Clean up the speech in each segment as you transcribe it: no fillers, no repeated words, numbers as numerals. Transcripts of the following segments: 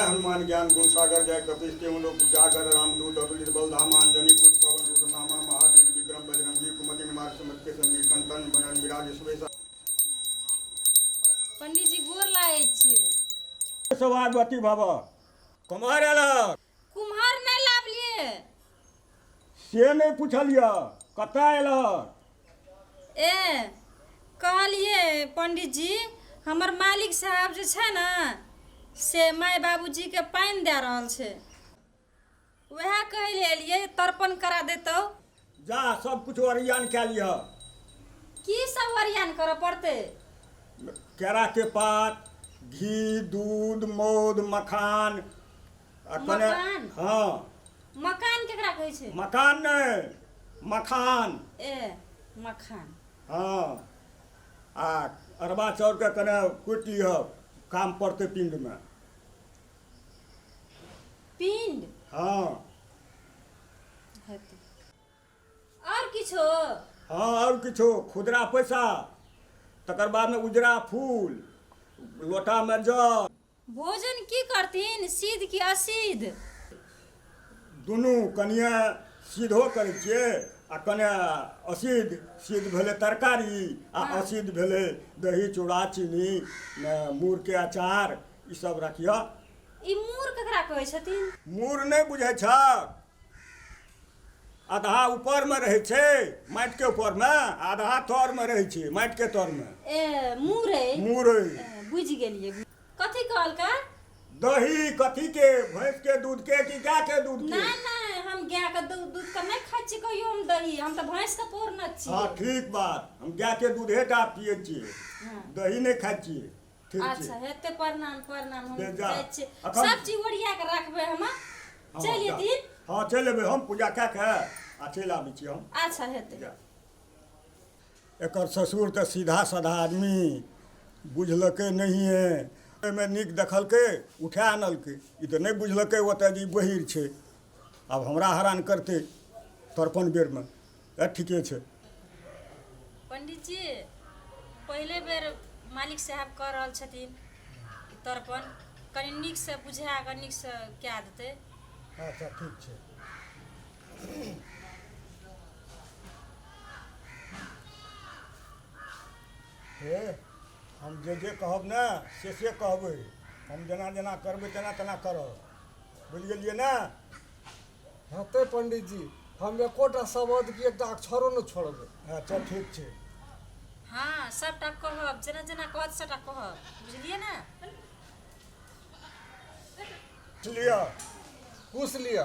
हनुमान ज्ञान गुण सागर, जय कपीश तेहु लोक उजागर। रामदूत अतुलित बलधामा, अंजनी पुत्र पवन सुत नामा। महावीर विक्रम बजरंगी, कुमति निवार सुमति के संगी। कंटन बनन विराज सुबेसा। पंडीजी, गोर लागै छियै। सौभाग्यवती भव। कुम्हर एलक? कुम्हर नहि लाबलियै। से नहि पुछलियऽ, कतऽ एलहक? ए, कहलियै पंडीजी, हमर मालिक साहब जे छै ने, से माय बाबूजीके पानि दए रहल छै। वएह कहै लए एलियै, तर्पण करा देतौ। जा, सब किछु ओरियान कए लिहऽ। की सब ओरियान करऽ पड़तै? केराके पात, घी, दूध, मौध, मखान आ कने मखान? हँ। मकान केकरा कहै छै? मकान नहि, मखान। ए, मखान। हँ, आ अरबा चाउरके कने कुटि लिहऽ, काम पड़तै पिंडमे। पिंड? हँ। हेतै आओर किछो? हँ, आओर किछो। खुदरा पैसा, तकर बादमे उजरा फूल, लोटामे जल। भोजन की करथिन, सिद्ध कि असिद्ध? दुनू। कनिए सीधो करै छियै आ कने असिद्ध। सिद्ध भेलै तरकारी आ असिद्ध भेलै दही, चूड़ा, चीनी, मुरके अचार, ई सब राखिअ। ई मूर केकरा कहै छथिन? मूर नहि बुझै छ? आधा ऊपरमे रहै छै माटिके ऊपरमे, आधा तरमे रहै छै, माटिके तरमे। ए, मुरै। मुरै। ए, बुझि गेलियै। कथी कहलकै? दही कथी के, भैंस के दूध के कि गाय के दूध के? नहि नहि, हम गाय के दूध दूध के नहि खाइ छी कहियो हम दही। हम तऽ भैंस के पौरने हँ। छियै। ठीक बात। हम गाय के दूधे टा पियै छियै। दही नहि खाइ छियै। ठीक छै। अच्छा, हेतै। प्रणाम, प्रणाम। हम ले जा। जाइ छियै। अखन- सब चीज ओरिया के राखबै हम। हँ, चलि जा। एथिन। हँ, चलि एबै। हम पूजा कए कऽ आ चलि आबै छी हम। अच्छा, हेतै। जा। एकर ससुर तऽ सीधा साधा आदमी, बुझलकै नहिए। एहिमे नीक देखलकै, उठा आनलकै। ई तऽ नहि बुझलकै ओतऽ जे ई बहिर छै। आब हमरा हरान करतै तर्पण बेरमे। ए, ठीके छै। पंडित जी, पहिले बेर मालिक साहब कऽ रहल छथिन तर्पण। कनि नीकसँ बुझा कऽ नीकसँ कए देतै। अच्छा, ठीक छै। हे, हम जे जे कहब ने, से से कहबै। हम जेना जेना करबै, तेना तेना करब। बुझि गेलियै ने? हेतै पंडीजी, हम एकोटा शब्द की एकटा अक्षरो नहि छोड़बै। अच्छा, ठीक छै। हँ, सभटा कहब। जेना जेना कहत, सभटा कहब। बुझलियै ने? लिअ। कुश लिअ।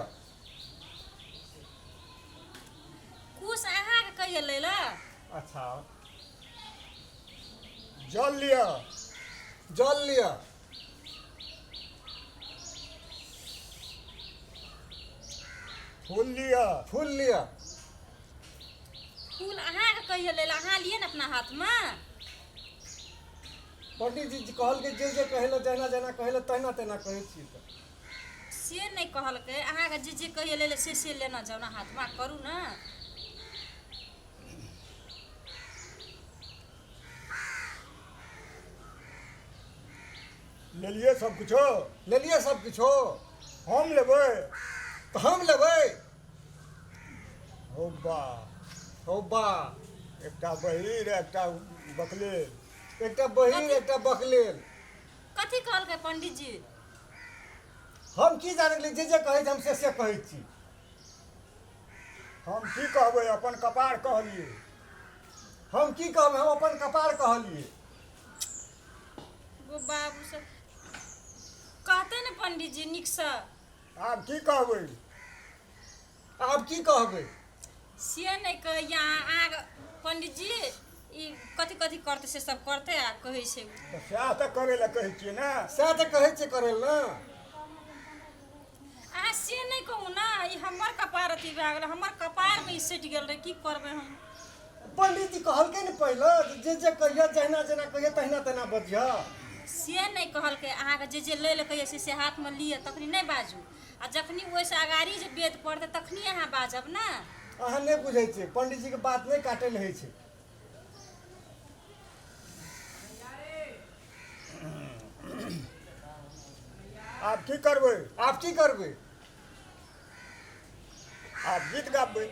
कुश अहाँके कहिया लै लए? अच्छा। जल लिअ। जल लिअ। फूल लिअ। फूल लिअ। फूल अहाँके कहिया लै लए? अहाँ लिअ ने अपना हाथमे। पंडीजी कहलकै जे जे कहै लए, जहिना जहिना कहै लए, तहिना तहिना कहै छियै तऽ। से नहि कहलकै। अहाँके जे जे कहिया लै लए, से से लेना जाउ ने हाथमे, करू ने। लेलियै सब किछो? लेलियै सब किछो। हम लेबै। तऽ हम लेबै। हौ बा। हौ बा। एकटा बहिर, एकटा बकलेल। एकटा बहिर, एकटा बकलेल। कथी कहलकै पंडीजी? हम की जानै गेलियै? जे जे कहै छै, हम से से कहै छी। हम की कहबै, अपन कपार कहलियै। हम की कहबै, हम अपन कपार कहलियै। गो बाबू सब कहतै ने पंडीजी नीकसँ। आब की कहबै? आब की कहबै? से नहि कहैया अहाँके पंडीजी। ई कथी कथी करतै, से सब करतै आ कहै छै। तऽ सएह तऽ करै लए कहै छियै ने। सएह तऽ कहै छियै करै लए ने। अहाँ से नहि कहू ने। ई हमर कपार अथी भए गेल, हमर कपारमे ई सटि गेल रहै। की करबै हम? पंडीजी कहलकै ने पहिले जे जे जे कहिया, जहिना जहिना कहिया, तहिना तहिना बजिह। से नहि कहलकै। अहाँके जे जे लै लए कहियै, से से हाथमे लिअ, तखनी नहि बाजू। आ जखनी ओहिसँ अगाड़ी जे वेद पड़तै, तखनी अहाँ बाजब ने। अहाँ नहि बुझै छियै, पंडीजीके बात नहि काटै लए होइ छै। आब की करबै? आब की करबै? आब गीत गाबबै।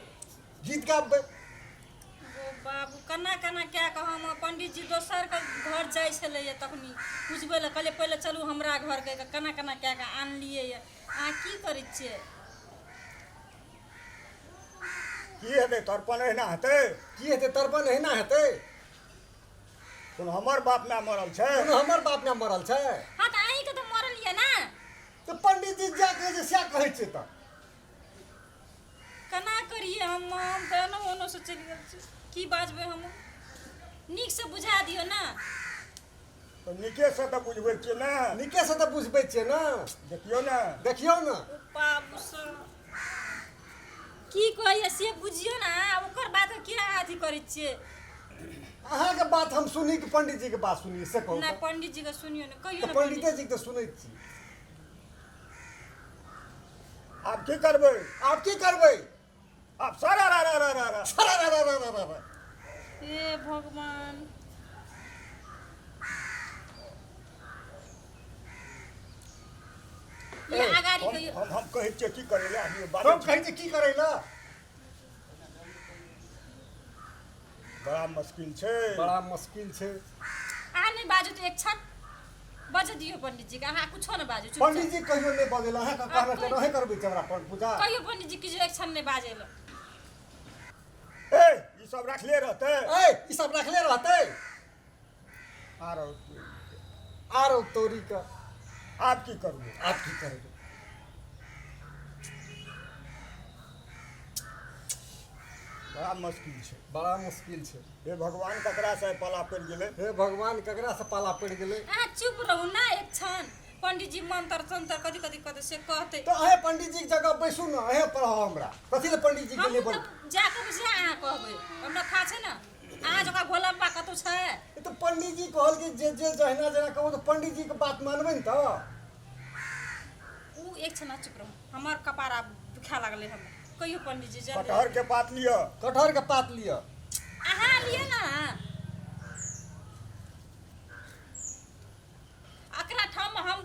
गीत गाबबै। ओ बाबू, केना केना कए कऽ हम पंडीजी दोसरके घर जाइ छलैए तखनी बुझबै लए कहलियै पहिले चलू हमरा घर कहि कऽ केना केना कए कऽ आनलियै यऽ। अहाँ की करै छियै? की हेतै तर्पण? एहिना हेतै? की हेतै तर्पण? एहिना हेतै? कोनो हमर बाप माय मरल छै? कोनो हमर बाप माय मरल छै? हँ, तऽ अहीँके तऽ मरल यऽ ने। तऽ पंडीजी जा कहै छै सएह कहै छै। तऽ केना करियै हम? हम तऽ एनो ओनोसँ चलि गेल छी, की बाजबै हम? नीकसँ बुझा दियौ ने। तऽ नीकेसँ तऽ बुझबै छियै ने। नीकेसँ तऽ बुझबै छियै ने। देखियौ ने। देखियौ ने। ओ बाबूसँ की कहैए से बुझियौ ने, ओकर बात किया अथी करै छियै? अहाँके बात हम सुनी कि पंडीजीके बात सुनी, से कहू। नहि। तऽ पंडीजीके सुनियौ ने, कहियौ तऽ ने पंडीजी। पंडितेजीके तऽ सुनै छी। आब की करबै? आब की करबै? आब सारा रा रा रा रा रा। रा रा रा रा रा रा। हे भगवान! ये अगाडि हम कहियो। हम कहै छियै की करै लए, हम बाजै हम छी। कहै छी की करै लए। बड़ा मुश्किल छै। बड़ा मुश्किल छै। अहाँ नहि बाजू तऽ एक क्षण बजऽ दियौ पंडीजीके। अहाँ कुछो नहि बाजू, चुपचाप। पंडीजी कहियो नहि बजेला। अहाँके कहना छै, अहें करबै छै हमरा पर पूजा। कहियो पंडीजी किछु एक क्षण नहि बाजै लए। ए, ई सब रखले रहतै? ए, ई सब रखले रहतै? आरो आरो तोरी के। आब की करबै? आब की करबै? बड़ा मुश्किल छै। बड़ा मुश्किल छै। हे भगवान, ककरा से पाला पड़ि गेलै? हे भगवान, ककरा से पाला पड़ि गेलै? अहाँ चुप रहू ने एक क्षण। पंडीजी मंत्र तंत्र कथी कथी कहतै से कहतै। तऽ अहें पंडीजीके जगह बैसू ने, अहें पढ़ाउ हमरा। कथी लए पंडीजी के हम लिए बन तऽ जा कहबै से अहाँ कहबै। हमरा था छै ने, अहाँ जकाँ भोलब्बा कतहु छै? ई तऽ पंडीजी कहलकै जे जे जहिना जेना कहू, तऽ पंडीजीके बात मानबै ने। तऽ ओ एक क्षण चुप रहू, हमर कपार आब दुखाए लागलै हमरा। कहियो पंडीजी जल्दी। कटहर के पात लिअ। कटहरके पात लिअ। अहाँ लिअ ने। एकरा ठाम हम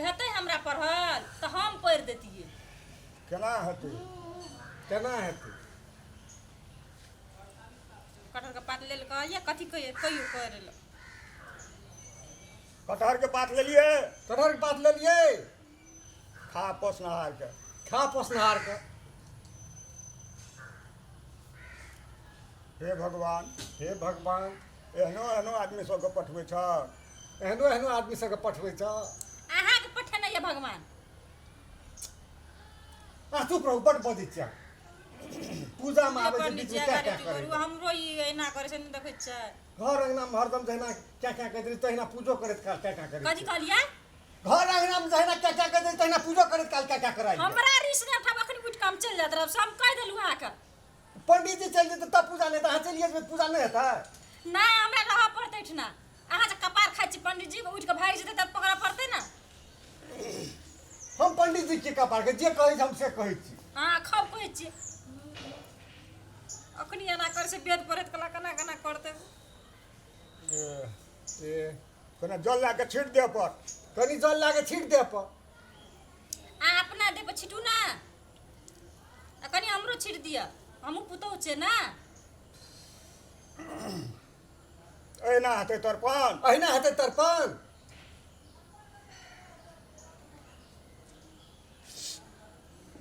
हेतै हमरा पढ़ल तऽ हम पढ़ि दैतियै। केना हेतै? केना हेतै? कटहरके पात लेल कहलियै, कथी कहियै? कहियो करै लए। कटहर के पात लेलियै? कटहरके पात लेलियै। खा पोसनहार के। खा पोसनहारके। हे भगवान! हे भगवान! एहनो एहनो आदमी सबके पठबै छ। एहनो एहनो आदमी सबके पठबै छ। अहाँके पठेने यऽ भगवान। आ चुप रहू, बड्ड बजै छियै अहाँ। पूजामे आबै छै पंडीजी बीचमे क्या क्या अगाडि करै। करू, हमरो ई एना करै छै, नहि देखै छियै? घर अङ्गनामे हरदम जहिना क्या क्या करैत रही, तहिना पूजो करैत काल क्या क्या करै कथी छियै। कहलियै? घर अङ्गनामे जहिना क्या क्या करैत रही, तहिना पूजो करैत काल क्या क्या कराइ। हमरा रिस नहि उठाब, अखनी उठि कऽ हम चलि जाइत रहब, से हम कहि देलहुँ अहाँके। पंडीजी चलि जेतै तब पूजा नहि हेतै? अहाँ चलिए जेबै, पूजा नहि हेतै? नहि, हमरा रहऽ पड़तै एहिठिना। अहाँ जे कपार खाइ छी पंडीजी, उठि कऽ भागि जेतै तब पकड़ऽ पड़तै ने। हम पंडीजी के कपार के जे कहै छै हम से कहै छी। अहाँ खब कहै छियै। अखनी एना करै छै, वेद पढ़ैत कला केना केना करतै? ए, ए, कने जल लए कऽ छीट दे पर। कनि जल लए कऽ छीट दे पर। अहाँ अपना देह पर छिटू ने आ कनि हमरो छीट दिअ, हमहूँ पुतहु छियै ने। एहिना हेतै तर्पण? अहिना हेतै तर्पण?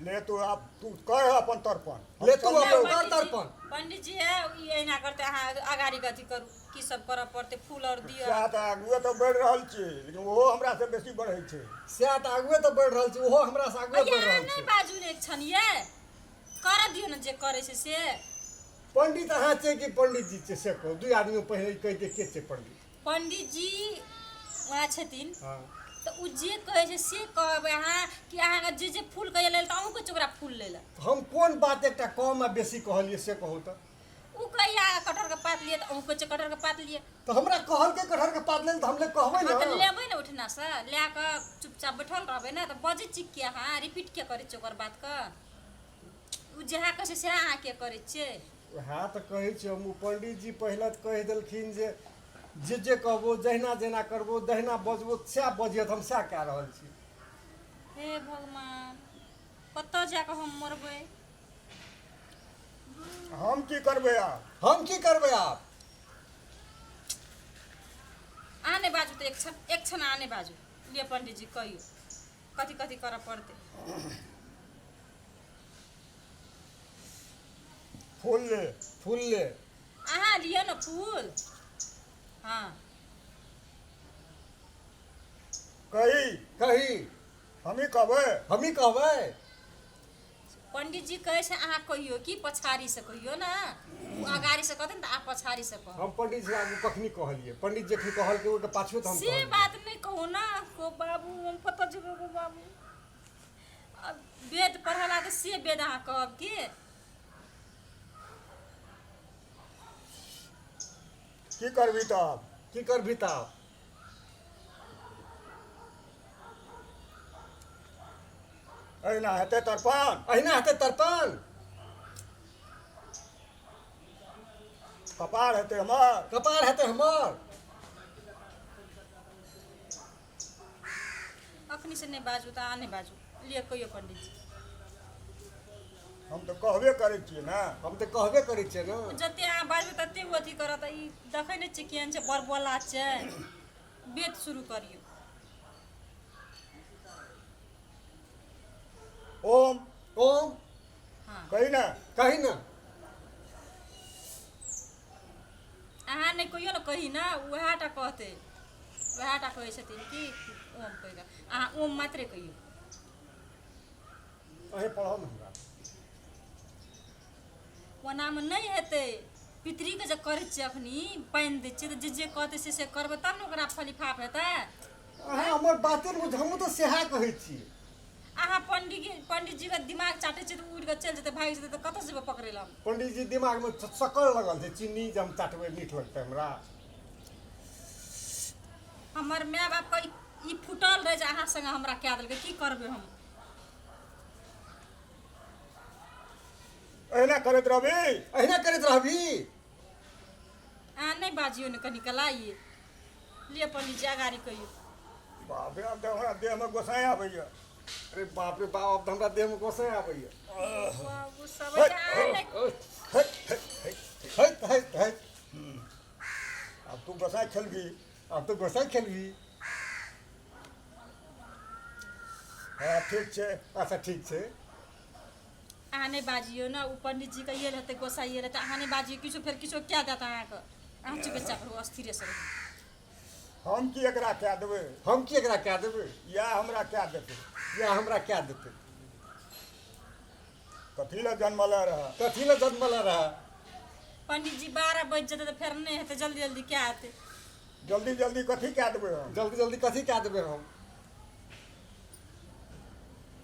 ले तू, आब तू कर अपन तर्पण। हम ले तू चल- अपन पंडीजी- कर तर्पण। पंडीजी है, ई एहिना करतै। अहाँ अगाड़ी अथी करू, की सब करऽ पड़तै, फूल आओर दिअ। सएह तऽ आगुए तऽ बढ़ि रहल छियै, लेकिन ओहो हमरा से बेसी बढ़ै छै। सएह तऽ आगुए तऽ बढ़ि रहल छी, ओहो हमरा से आगुए अइए बढ़ि अहाँ रहल नहि छै। बाजू ने एक क्षण ये, करऽ दियौ ने जे करै छै से। पंडित अहाँ छियै कि पंडीजी छियै, से कहू। दुइ आदमी पहिले ई कहि दिअ, के छै पंडित? पंडीजी वएह छथिन। हँ। तऽ ओ जे कहै छै से कहबै अहाँ कि अहाँके जे जे फूल कहै लेल तऽ अहूँ कहै छियै ओकरा फूल लै लए। हम कोन बात एकटा कम आ बेसी कहलियै, से कहू तऽ। ओ कहैया कटहरके पात लिअ तऽ अहूँ कहै छियै कटहरके पात लिअ। तऽ हमरा कहलकै कटहरके पात लेल तऽ हम ले कहबै हँ, तऽ ने। लेबै ने ओहिठिनासँ, लए कऽ चुपचाप बैठल रहबै ने। तऽ बजै छी किया अहाँ? रिपीट किया करै छियै ओकर बातके? ओ जएह कहै छै सएह अहाँ किया करै छियै? उएह तऽ कहै छी हम। ओ पंडीजी पहिले तऽ कहि देलखिन जे जे जे कहबो, जहिना जहिना करबो, जहिना बजबो सएह बजियत। हम सएह कए रहल छी। हे भगवान, कतऽ जाकऽ हम मरबै? हम की करबै आब? हम की करबै आब? अहाँ नहि बाजू तऽ, एक क्षण, एक क्षण अहाँ नहि बाजू। लिअ पंडीजी, कहियौ कथी कथी करऽ पड़तै। फूल ले। फूल ले। अहाँ लिअ ने फूल। हँ। कही। कही। हमही कहबै। हमही कहबै। पंडीजी कहै छै अहाँ कहियौ कि पछाड़ीसँ कहियौ ने। ओ अगाड़ीसँ कहतै ने तऽ अहाँ पछाड़ीसँ कहब। हम पंडित जी आगू कखनी कहलियै? पंडित जखनी कहलकै ओहिके पाछुए तऽ हम से कहलियै। बात नहि कहू ने गो बाबू, हम कतऽ जेबै गो बाबू? अब वेद पढ़ला तऽ से वेद अहाँ कहब की? की करबी तब? की करबी तब? एहिना हेतै तर्पण? अहिना हेतै तर्पण? कपार हेतै हमर? कपार हेतै हमर? अखनी से नहि बाजू तऽ अहाँ नहि बाजू। लिअ, कहियौ पंडीजी। हम तऽ कहबे करै छियै ने। हम तऽ कहबे करै छियै ने। जते अहाँ बाजबै तते ओ अथी करत। ई देखै नहि छियै केहन छै, बड़बोला छै। वेद शुरू करियौ। ओम। ओम। हँ। कही ने। कही ने। अहाँ नहि कहियौ ने, कही ने, उएह टा कहतै, उएह टा कहै छथिन कि ओम कहि कऽ। अहाँ ओम मात्रे कहियौ। अहीं पढ़ाउ ने हमरा। ओनामे नहि हेतै। पितरीके जे करै छियै, अखनी पानि दै छियै तऽ जे जे कहतै से से करबै, तब ने ओकरा फलिफाप हेतै। अहाँ हमर बाते नहि बुझ, हमहूँ तऽ सएह कहै छी। अहाँ पंडित पंडितजीके दिमाग चाटै छियै तऽ उड़ि कऽ चलि जेतै, भागि जेतै तऽ कतऽ जेबै पकड़ै लए हम? पंडितजी दिमागमे शक्कर लगल छै, चीनी जे हम चाटबै मीठ लगतै हमरा। हमर माय बापके ई फूटल रहै जे अहाँ संगे हमरा कए देलकै। की करबै हम? एहिना करैत रहबी? अहिना करैत रहबी? अहाँ नहि बाजियौ ने कनि कला। ई लिअ पंडितजी, अगाड़ी कहियौ। बाप रे, आब तऽ हमरा देहमे गोसाइ आबैया। अरे बाप रे बाप, आब तऽ हमरा देहमे गोसाइ आबैया। बाबू सब अहाँ नहि हे हे हे। हैत हैत हैत। आब तू गोसाइ खेलबी। आब तऽ गोसाइ खेलबी। हँ, ठीक छै। अच्छा, ठीक छै। अहाँ नहि बाजियौ ने। ओ पंडितजीके आयल हेतै, गोसाइ आयल हेतै। अहाँ नहि बाजियौ किछो, फेर किछो कए देत अहाँके। अहाँ चुपचाप रहू, स्थिरेसँ रहू। हम की एकरा कए देबै? हम की एकरा कए देबै? इएह हमरा कए देतै। इएह हमरा कए देतै। कथी लए जन्मले रहए? कथी लए जन्मल रहए? पंडितजी, 12 बजि जेतै तऽ फेर नहि हेतै। जल्दी जल्दी कए हेतै। जल्दी जल्दी कथी कए देबै हम? जल्दी जल्दी कथी कए देबै हम?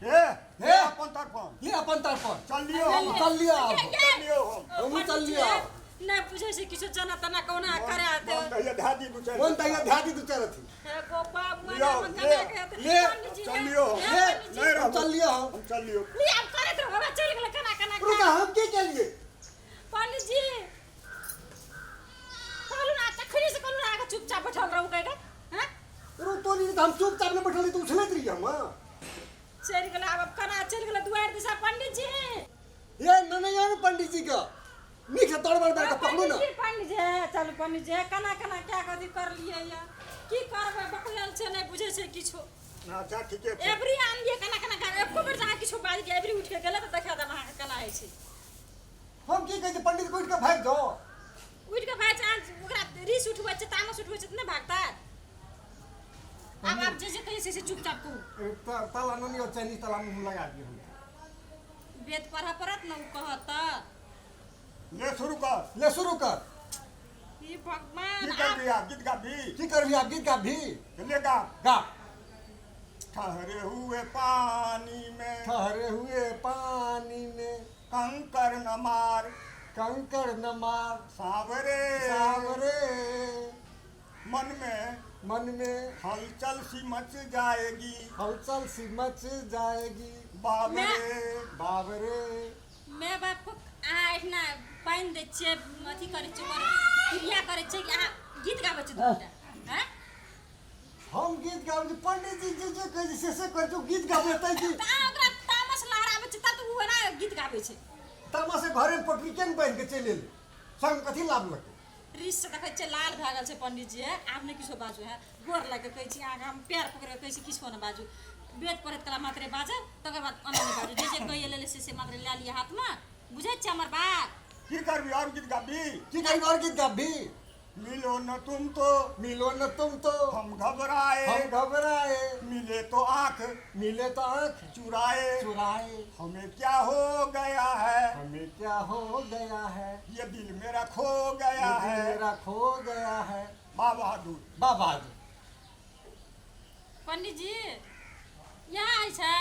हे। हे। अपन तर्पण। ले अपन तर्पण। चल लियौ हम। चल लिअ आब। चल लियौ हम। हमहूँ चल लिअ आब। नहि बुझै छै किछो, जना तना कहुना करे हेतै। मन तऽ धए दी दू चारि। मोन तऽ यहाँ धए दी दू चारि अथी। हे गो बाबू। लिअ, केना ले, के हेतै? ले, पंडितजी, चल लियौ हम। हे, ले, पंडितजी। नहि रहबै। चल लिअ हम। हम चल लियौ। ले, आब करैत रहू। हमरा चलि गेलै केना केना। रुका, हम की केलियै? पंडितजी, कहलहुँ ने, तखने से कहलहुँ ने अहाँके चुपचाप बैठल रहू कहि कऽ। हँ। रुक, तोरी, तऽ हम चुपचाप नहि बैठल रही तऽ उछलैत रहियै हम? चलि गेलै आब। आब केना चलि गेलै दुआरि दिशा पंडितजी? ये नने यौ ने, पंडितजी के नीक से तड़बड़ मारि कऽ पकड़ू ने। पंडितजी, पंडितजी, हे, चलू पंडितजी, हे, केना केना क्या कथी करलियै ये? की करबै, बकलेल छै, नहि बुझै छै किछो। अच्छा, ठीके छै। एबरी आनलियै केना केना कर। एको बेर जे अहाँ किछो बाजि के एबरी उठि के गेलै तऽ देखा देब अहाँके केना होइ छै। हम की कहै छी, पंडित उठि कऽ भागि जाओ। उठि कऽ भागि अहाँ ओकरा रिस उठबै छै, तामस उठबै छै तऽ नहि भागतै? आब आब जे जे कहै छै से चुपचाप कहू। ताला ननी और चाइनीज ताला मुँह लगा दियौ हमरा। वेद पढ़ऽ पड़त ने, ओ कहत तऽ। ले शुरू कर। ले शुरू कर। ई भगवान। की आब करबी आब? गीत गाबी? की करबी आब? गीत गाबी? ले गा। गा। ठहरे हुए पानी में, ठहरे हुए पानी में, कंकर न मार, कंकर न मार, सांवरे, सांवरे, मन में, मन में हलचल सी मच जाएगी, हलचल सी मच जाएगी, बाबरे। बाबरे। माय बापके अहाँ एहिना पानि दै छियै, अथी करै छियै, ओकर क्रिया करै छियै कि अहाँ गीत गाबै छियै दूटा? हँ। हम गीत गाबै छी पंडित जी जे जे कहै छै से से करै छै गीत गाबै तै की। तऽ अहाँ ओकरा तामस लहराबै छै तब तऽ ओ एना गीत गाबै छै। तामस घरे में पटरी केन बान्हि के चलि एलै संग कथी लाबलकै। रिस से देखै छियै लाल भए गेल छै पंडित जी। है आब नहि किछो बाजू, है गोर लागि कऽ कहै छी अहाँके, हम पैर पकड़ि कऽ कहै छी किछो नहि बाजू। वेद पढ़ैत कला मात्रे बाजब, तकर बाद ओना नहि बाजू। जे जे कहि लेले से से मात्रे लए लिअ हाथमे। बुझै छियै हमर बात? की करबी और गीत गाबी? की करबी और गीत गाबी? मिलो न तुम तो, मिलो न तुम तो, हम घबराए, हम घबराए, मिले तो आंख, मिले तो आंख चुराए, चुराए, हमें क्या हो गया है, हमें क्या हो गया है, ये दिल मेरा खो गया ये दिल है, मेरा खो गया है। बाबा बहादुर, बाबा बहादुर। पंडित जी यहाँ आइ छै।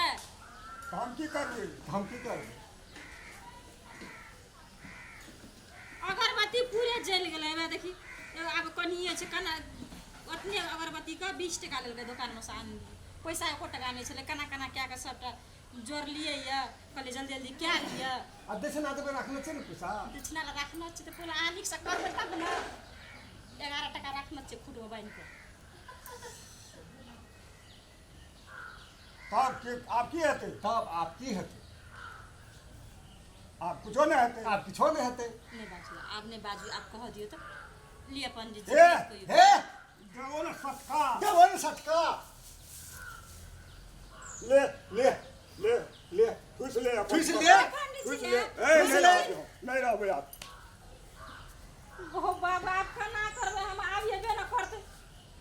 हम की करबै? हम की करबै? अगरबत्ती पूरे जलि गेलै। एहिमे देखी आब कनिए छै, केना ओतने अगरबत्तीके 20 टका लेलकै दोकानमे सँ आनलियै, पैसा एको टका नहि छलै। केना केना कए कऽ सभटा जोड़लियै यऽ, कहलियै जल्दी जल्दी कए लिअ। आ दक्षिणा देबै राखने छै ने पैसा? दक्षिणा लए राखने छै तऽ पहिले अहाँ नीकसँ करबै तब ने। 11 टका राखने छै खुटमे बान्हि कऽ। तब की आब की हेतै? तब आब की हेतै? आब कुछो नहि हेतै। आब किछो नहि हेतै। नहि बाजू आब, नहि बाजू आब, कह दियौ तऽ लिअ पंडित जी। हे, कहियौ। हे देबो ने सटका, देबो ने सटका। ले ले ले ले, ठुस ले अपन। ठुसि ले। पंडित ठुस जी ले। हे। ए, ठुसि नहि ले। रहबै हम, नहि रहबै आब। हो बाबा, आब केना करबै हम? आब एबे ने करतै,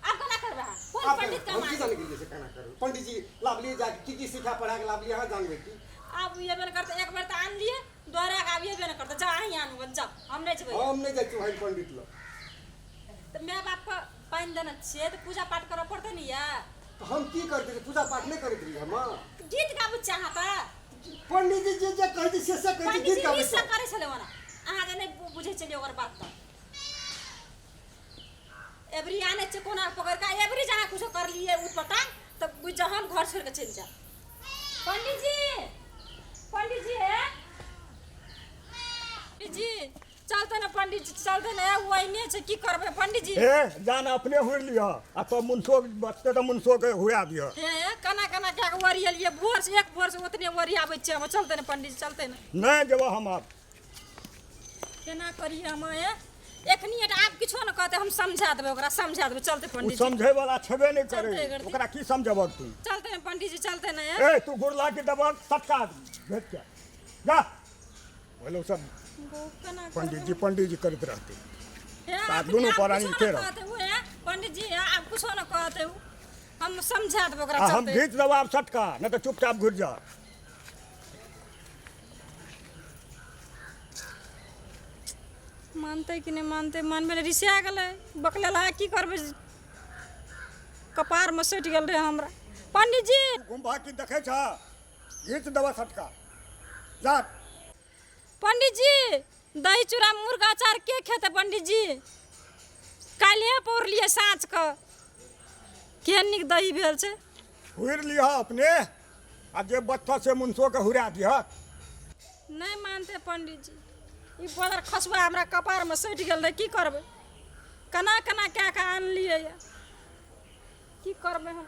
आब केना करबै अहाँ? कोन आब पंडित के हम की मानबै? जाने गेलियै से केना करबै। पंडित जी लाबलियै जाके की की सिखा पढ़ा के लाबलियै, अहाँ जानबै की? आब एबे ने करतै। एक बेर तऽ आनलियै दोहरा कऽ, आब एबे ने करतै। जाउ अहीं आनू, जाउ, हम नहि जेबै। हम नहि जाइ छी ओहन पंडित लग। तऽ माय बापके पानि देने छियै तऽ पूजा पाठ करऽ पड़तै ने यै। तऽ हम की करतै? पूजा पाठ नहि करैत रहियै हम। गीत गाबै छियै अहाँ तऽ। पंडित जी जे जे कहै छै से से कहै छै। पंडित गीत जी गाबै रिससँ छै। करै छलै ओना, अहाँ जे नहि बुझै छलियै ओकर बात। तऽ एबरी आनै छियै कोना पकड़ि कऽ, एबरी जे अहाँ कुछो करलियै उटपटांग तऽ बुझि जाउ हम घर छोड़ि कऽ चलि जायब। पंडित जी, पंडित जी, हे पंडित जी, चलते ने पंडित जी, चलते ने। ओहिने छै, की करबै पंडित जी? हे जान अपने हुरि लिअ आ तब मुनसो बचतै तऽ मुनसोके हुआ दिअ। हे केना केना कए कऽ ओरिएलियै भोर से, एक भोर से ओतने ओरियाबै छियै हम। चलते ने पंडित जी, चलते ने। नहि जेबऽ हम आब। केना करियै हम? हे एखनी आब किछो ने कहतै, हम समझा देबै ओकरा, समझा देबै। चलते ओ पंडित जी। समझै वाला छेबे नहि करै। चलते करतै। ओकरा की समझबक तू? चलते ने पंडित जी, चलते ने। ए तू गुड़ला के देबक सटका भेट के जा बोलो सब। केना पंडित जी पंडित जी करैत रहतै। हे साथ एखनी दुनू आब प्राणी किछो के ने रह। कहतै ओ। हे पंडित जी, हे आब कुछो ने कहतै ओ, हम समझा देबै ओकरा। आ हम चलते। घीच देबऽ आब सटका, नहि तऽ चुपचाप घुरि जा। मानतै कि नहि मानतै? मानबै नहि, रिसिया गेलै बकलेल। है की करबै, कपारमे सटि गेल रहै हमरा। पंडित जी। गुम्बा की देखै छ? घीच देबऽ सटका, जा। पंडित जी, दही चूड़ा मुर्गा अचार के खेतै? पंडित जी, काल्हिए पौरलियै साँझके, केहन नीक दही भेल छै। हुरि लिहऽ अपने आ जे बचतऽ से मुनसोके हुरा दिहऽ। नहि मानतै पंडित जी, ई बदर खसुआ हमरा कपारमे सटि गेल रहै। की करबै, केना केना कए कऽ आनलियै यऽ, की करबै हम?